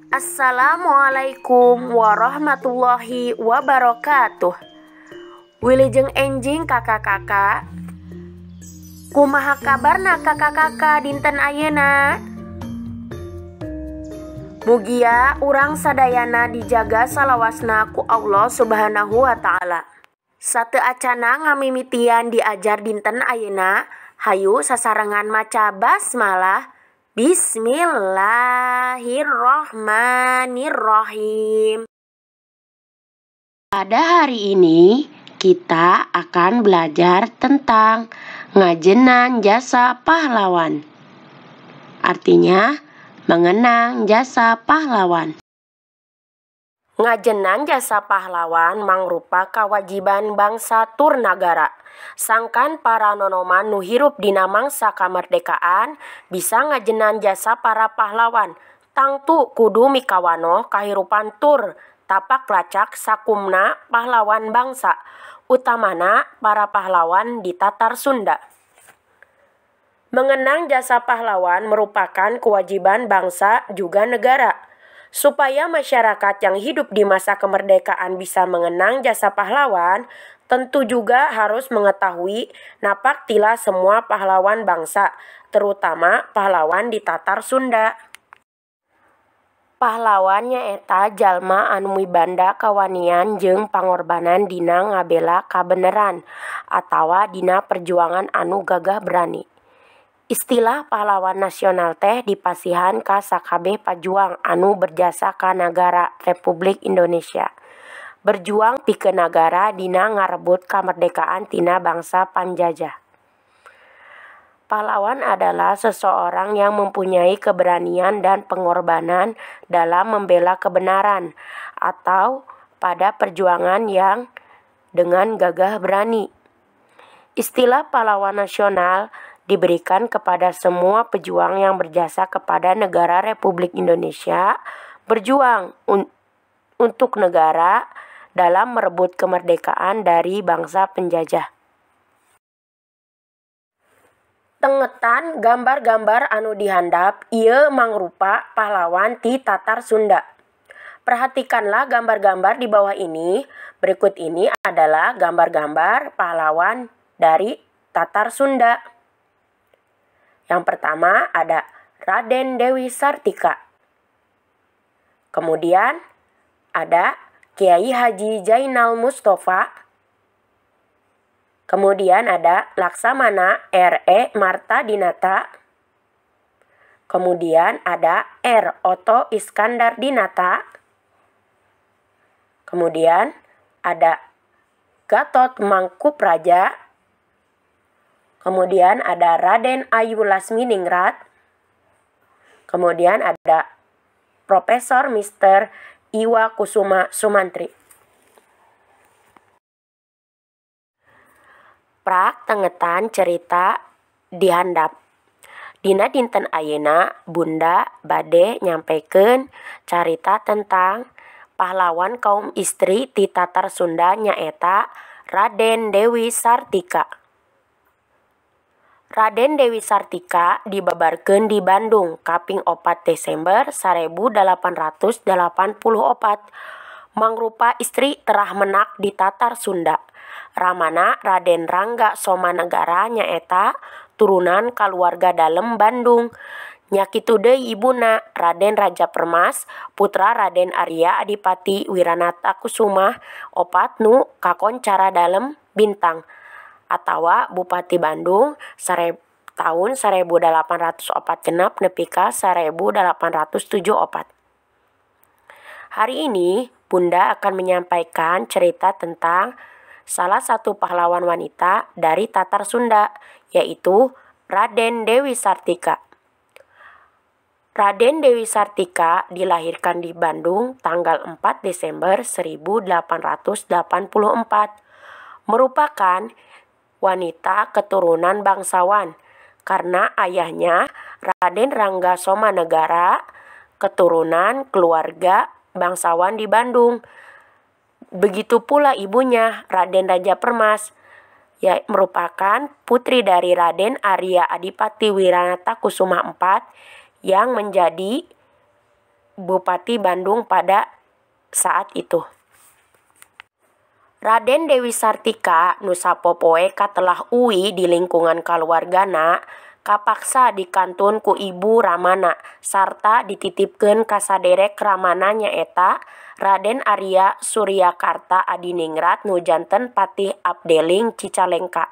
Assalamualaikum warahmatullahi wabarakatuh. Wilujeng enjing kakak-kakak. Kumaha kabarna kakak-kakak dinten ayeuna? Mugia urang sadayana dijaga salawasna ku Allah Subhanahu wa Ta'ala. Sateu acana ngamimitian diajar dinten ayeuna, hayu sasarengan maca basmalah. Bismillahirrohmanirrohim. Pada hari ini kita akan belajar tentang ngajenan jasa pahlawan. Artinya, mengenang jasa pahlawan. Ngajenan jasa pahlawan mangrupa kawajiban bangsa tur nagara. Sangkan para nonoman nu hirup dina mangsa kamerdekaan bisa ngajenan jasa para pahlawan. Tangtu kudu mikawanoh kahirupan tur tapak lacak sakumna pahlawan bangsa, utamana para pahlawan di Tatar Sunda. Mengenang jasa pahlawan merupakan kewajiban bangsa juga negara. Supaya masyarakat yang hidup di masa kemerdekaan bisa mengenang jasa pahlawan, tentu juga harus mengetahui napak tilas semua pahlawan bangsa, terutama pahlawan di Tatar Sunda. Pahlawan nyaeta jalma anu mibanda kawanian jeung pangorbanan dina ngabela kabeneran atawa dina perjuangan anu gagah berani. Istilah pahlawan nasional teh dipasihan ka sakabeh pajuang anu berjasa ka nagara Republik Indonesia. Berjuang pikeun nagara dina ngarebut kamerdekaan tina bangsa panjajah. Pahlawan adalah seseorang yang mempunyai keberanian dan pengorbanan dalam membela kebenaran atau pada perjuangan yang dengan gagah berani. Istilah pahlawan nasional diberikan kepada semua pejuang yang berjasa kepada negara Republik Indonesia, berjuang untuk negara dalam merebut kemerdekaan dari bangsa penjajah. Tengetan gambar-gambar anu dihandap ieu mangrupa pahlawan ti Tatar Sunda. Perhatikanlah gambar-gambar di bawah ini. Berikut ini adalah gambar-gambar pahlawan dari Tatar Sunda. Yang pertama ada Raden Dewi Sartika. Kemudian ada Kiai Haji Zainal Mustafa. Kemudian ada Laksamana R.E. Martadinata. Kemudian ada R. Otto Iskandar Dinata. Kemudian ada Gatot Mangkupraja. Kemudian ada Raden Ayu Lasminingrat. Kemudian ada Profesor Mr. Iwa Kusuma Sumantri. Prak tengetan cerita dihandap. Dina dinten ayeuna Bunda bade nyampekeun carita tentang pahlawan kaum istri ti Tatar Sunda nyaeta Raden Dewi Sartika. Raden Dewi Sartika dibabarkeun di Bandung kaping 4 Desember 1884. Mangrupa istri terah menak di Tatar Sunda. Ramana Raden Rangga Somanegara nyaeta turunan kaluarga dalem Bandung. Nya kitu deui ibuna Raden Raja Permas, putra Raden Arya Adipati Wiranata Kusumah opat nu kakoncara dalem Bintang atawa Bupati Bandung tahun 1846 nepi ka 1874. Hari ini Bunda akan menyampaikan cerita tentang salah satu pahlawan wanita dari Tatar Sunda, yaitu Raden Dewi Sartika. Raden Dewi Sartika dilahirkan di Bandung tanggal 4 Desember 1884, merupakan wanita keturunan bangsawan karena ayahnya Raden Rangga Somanegara keturunan keluarga bangsawan di Bandung. Begitu pula ibunya Raden Raja Permas, ya, merupakan putri dari Raden Arya Adipati Wiranata Kusuma IV yang menjadi Bupati Bandung pada saat itu. Raden Dewi Sartika nu sapopoe katelah uwi di lingkungan kaluargana kapaksa dikantun ku ibu ramana sarta dititipkeun ka saderek ramana nyaeta Raden Aria Suryakarta Adiningrat nu janten Patih Afdeling Cicalengka.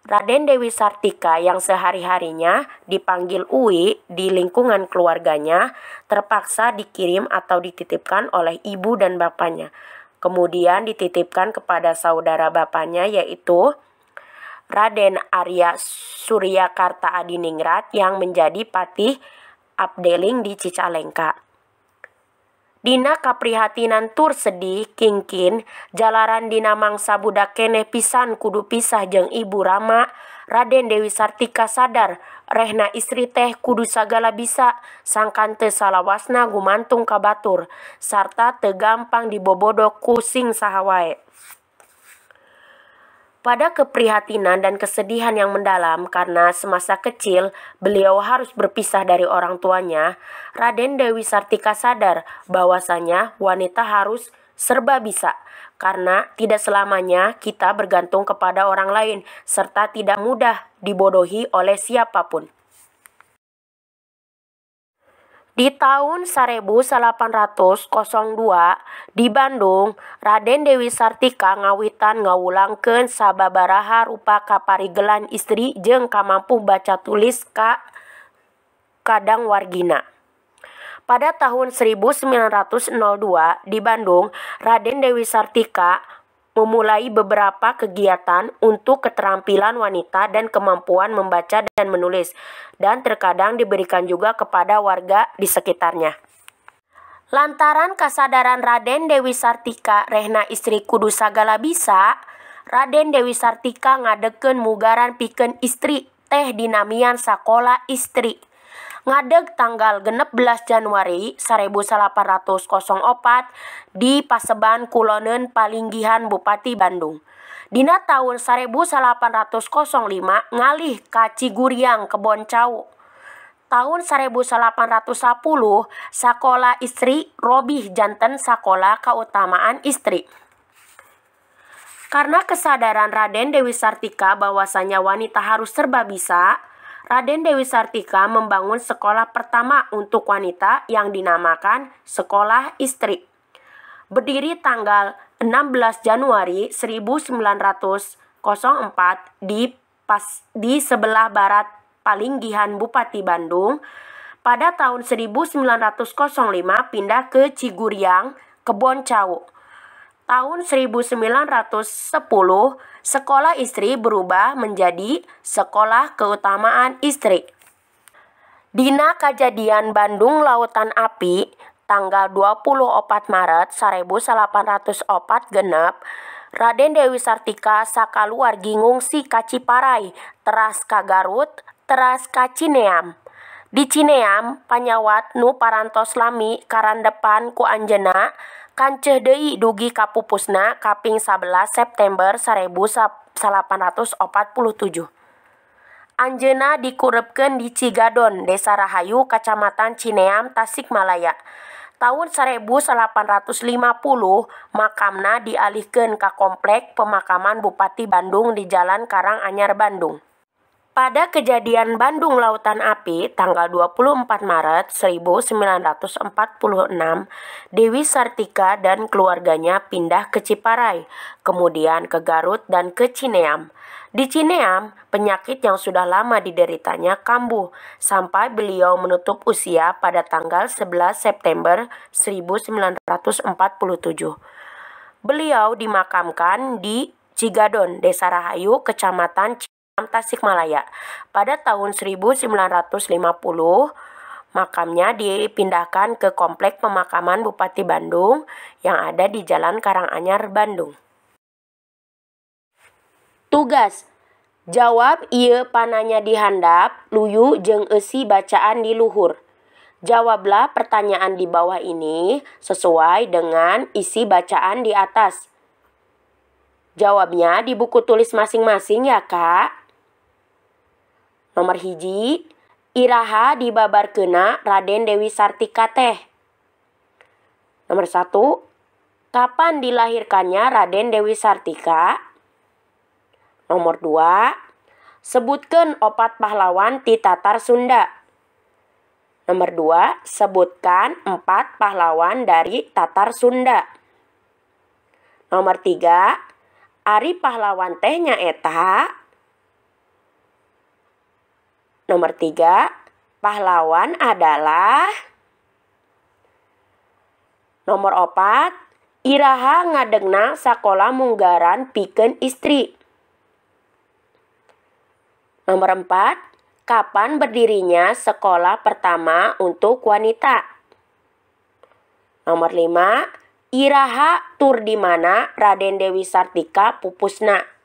Raden Dewi Sartika yang sehari-harinya dipanggil Uwi di lingkungan keluarganya terpaksa dikirim atau dititipkan oleh ibu dan bapaknya. Kemudian dititipkan kepada saudara bapaknya yaitu Raden Aria Suryakarta Adiningrat yang menjadi Patih Afdeling di Cicalengka. Dina kaprihatinan tur sedih kingkin jalaran dina mangsa budak keneh pisan kudu pisah jeung ibu rama, Raden Dewi Sartika sadar rehna istri teh kudu sagala bisa sangkan teu salawasna gumantung ka batur sarta teu gampang dibobodo ku sing saha wae. Pada keprihatinan dan kesedihan yang mendalam karena semasa kecil beliau harus berpisah dari orang tuanya, Raden Dewi Sartika sadar bahwasanya wanita harus serba bisa karena tidak selamanya kita bergantung kepada orang lain serta tidak mudah dibodohi oleh siapapun. Di tahun 1802 di Bandung, Raden Dewi Sartika ngawitan ngawulangkeun sababaraha rupa kaparigelan istri jeung kamampu baca tulis ka kadang wargina. Pada tahun 1902 di Bandung, Raden Dewi Sartika memulai beberapa kegiatan untuk keterampilan wanita dan kemampuan membaca dan menulis, dan terkadang diberikan juga kepada warga di sekitarnya. Lantaran kasadaran Raden Dewi Sartika rehna istri kudu sagala bisa, Raden Dewi Sartika ngadegkeun mugaran pikeun istri teh dinamian Sakola Istri. Ngadeg tanggal 16 Januari 1804 di Paseban Kuloneun Palinggihan Bupati Bandung. Dina tahun 1805 ngalih ka Ciguriang Kebon Cau. Tahun 1810 Sakola Istri robih janten Sakola Kautamaan Istri. Karena kesadaran Raden Dewi Sartika bahwasanya wanita harus serba bisa, Raden Dewi Sartika membangun sekolah pertama untuk wanita yang dinamakan Sekolah Istri. Berdiri tanggal 16 Januari 1904 di sebelah barat Palinggihan Bupati Bandung. Pada tahun 1905 pindah ke Ciguriang, Kebon Cau. Tahun 1910, Sekolah Istri berubah menjadi Sekolah Keutamaan Istri. Dina kajadian Bandung Lautan Api tanggal 24 Maret 1846, Raden Dewi Sartika sakaluargi ngungsi ka Ciparay, teras ka Garut, teras ka Cineam. Di Cineam, panyawat nu parantos lami karandepan ku anjeunna kanceuh deui dugi ka pupusna kaping 11 September 1847. Anjeunna dikurebkeun di Cigadon, Desa Rahayu, Kacamatan Cineam, Tasikmalaya. Tahun 1850 makamna dialihkeun ka Komplek Pemakaman Bupati Bandung di Jalan Karanganyar, Bandung. Pada kejadian Bandung Lautan Api tanggal 24 Maret 1946, Dewi Sartika dan keluarganya pindah ke Ciparay, kemudian ke Garut dan ke Cineam. Di Cineam, penyakit yang sudah lama dideritanya kambuh sampai beliau menutup usia pada tanggal 11 September 1947. Beliau dimakamkan di Cigadon, Desa Rahayu, Kecamatan Cineam, Tasikmalaya. Pada tahun 1950, makamnya dipindahkan ke Komplek Pemakaman Bupati Bandung yang ada di Jalan Karanganyar, Bandung. Tugas: jawab ieu pananya di handap, luyu jeung eusi bacaan di luhur. Jawablah pertanyaan di bawah ini sesuai dengan isi bacaan di atas. Jawabnya di buku tulis masing-masing ya, Kak. Nomor 1, Iraha dibabarkeunna Raden Dewi Sartika teh? Nomor 1, kapan dilahirkannya Raden Dewi Sartika? Nomor 2, sebutkan 4 pahlawan ti Tatar Sunda. Nomor 2, sebutkan 4 pahlawan dari Tatar Sunda. Nomor 3, ari pahlawan teh nyaeta. Nomor 3, pahlawan adalah. Nomor 4, iraha ngadegna sakola munggaran pikeun istri. Nomor 4, kapan berdirinya sekolah pertama untuk wanita? Nomor 5, iraha tur di mana Raden Dewi Sartika pupusna?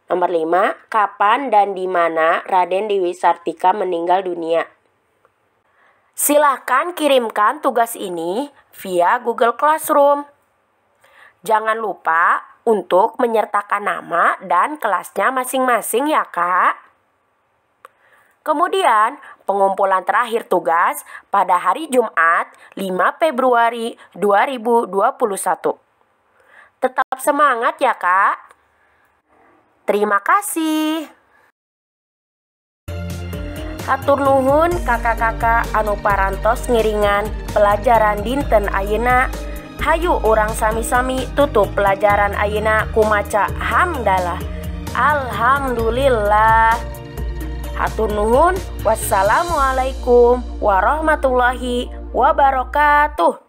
Nomor 5, kapan dan di mana Raden Dewi Sartika meninggal dunia? Silahkan kirimkan tugas ini via Google Classroom. Jangan lupa untuk menyertakan nama dan kelasnya masing-masing ya, Kak. Kemudian, pengumpulan terakhir tugas pada hari Jumat 5 Februari 2021. Tetap semangat ya, Kak. Terima kasih. Hatur nuhun kakak-kakak anu parantos ngiringan pelajaran dinten ayeuna. Hayu urang sami-sami tutup pelajaran ayeuna ku maca hamdalah. Alhamdulillah. Hatur nuhun. Wassalamualaikum warahmatullahi wabarakatuh.